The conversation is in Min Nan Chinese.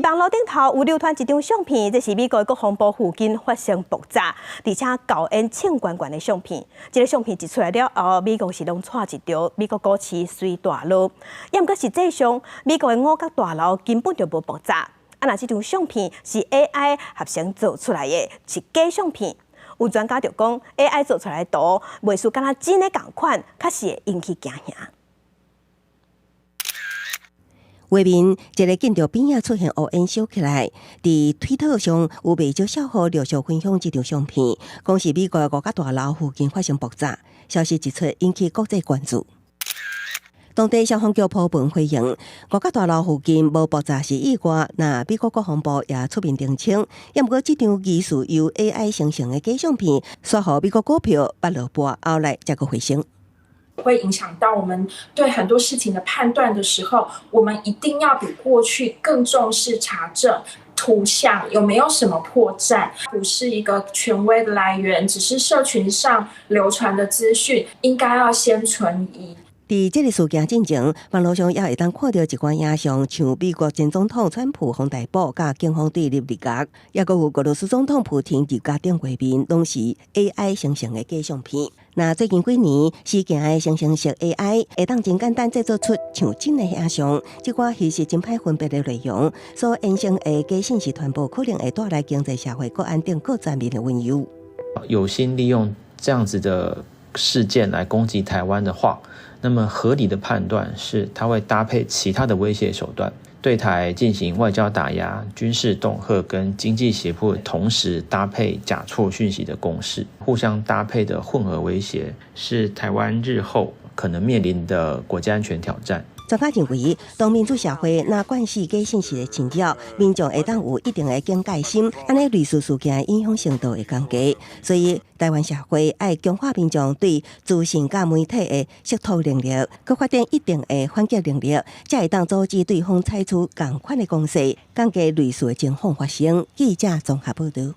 網路頂頭有流傳一張相片，這是美國國防部附近發生爆炸，而且厚煙衝懸懸的相片。這个相片一出來了後，美國是攏掣一著，美國股市隨大落。毋過實際上，美國的五角大樓根本就無爆炸。啊，若這張相片是 AI 合成做出來的，是假相片。有專家就講，AI 做出來的圖，袂輸敢若真的仝款，確實會引起驚嚇。畫面一个建築邊仔出現烏煙燒起來，佇推特上有袂少賬號陸續分享這張相片，講是美國五角大樓附近發生爆炸。消息一出，引起國際關注。當地消防局鋪文回應，五角大樓附近無爆炸是意外。那美國國防部也出面澄清，毋過這張疑似由 AI 生成的假相片，煞予美國股票捌落盤，後來才閣回升。會影響到我們對很多事情的判斷的時候，我們一定要比過去更重視查證圖像有沒有什麼破綻，不是一個權威的來源，只是社群上流傳的資訊，應該要先存疑。佇這个事件進前，網路上也會當看著一寡影像，像美國前總統川普予逮捕，佮警方對立入獄，抑閣有俄羅斯總統普廷入獄等畫面，攏是 AI 生成的假相片。那最近幾年，時行的生成式 AI 會當真簡單製作出像真的影像，這寡其實真歹分辨的內容，所衍生的假信息傳播，可能會帶來經濟、社會、國安等各層面的隱憂。有心利用這樣子的事件來攻擊台灣的話，那麼合理的判斷是，它會搭配其他的威脅手段，對台進行外交打壓、軍事恫嚇跟經濟脅迫，同時搭配假錯訊息的攻勢，互相搭配的混合威脅，是台灣日後可能面臨的國家安全挑戰。專家認為，當民主社會若慣勢假信息的侵擾，民眾會當有一定的警戒心，按呢類似事件的影響程度會降低。所以，台灣社會愛強化民眾對資訊佮媒體的識讀能力，閣發展一定的反擊能力，才會當阻止對方採取仝款的攻勢，降低類似的情況發生。記者綜合報導。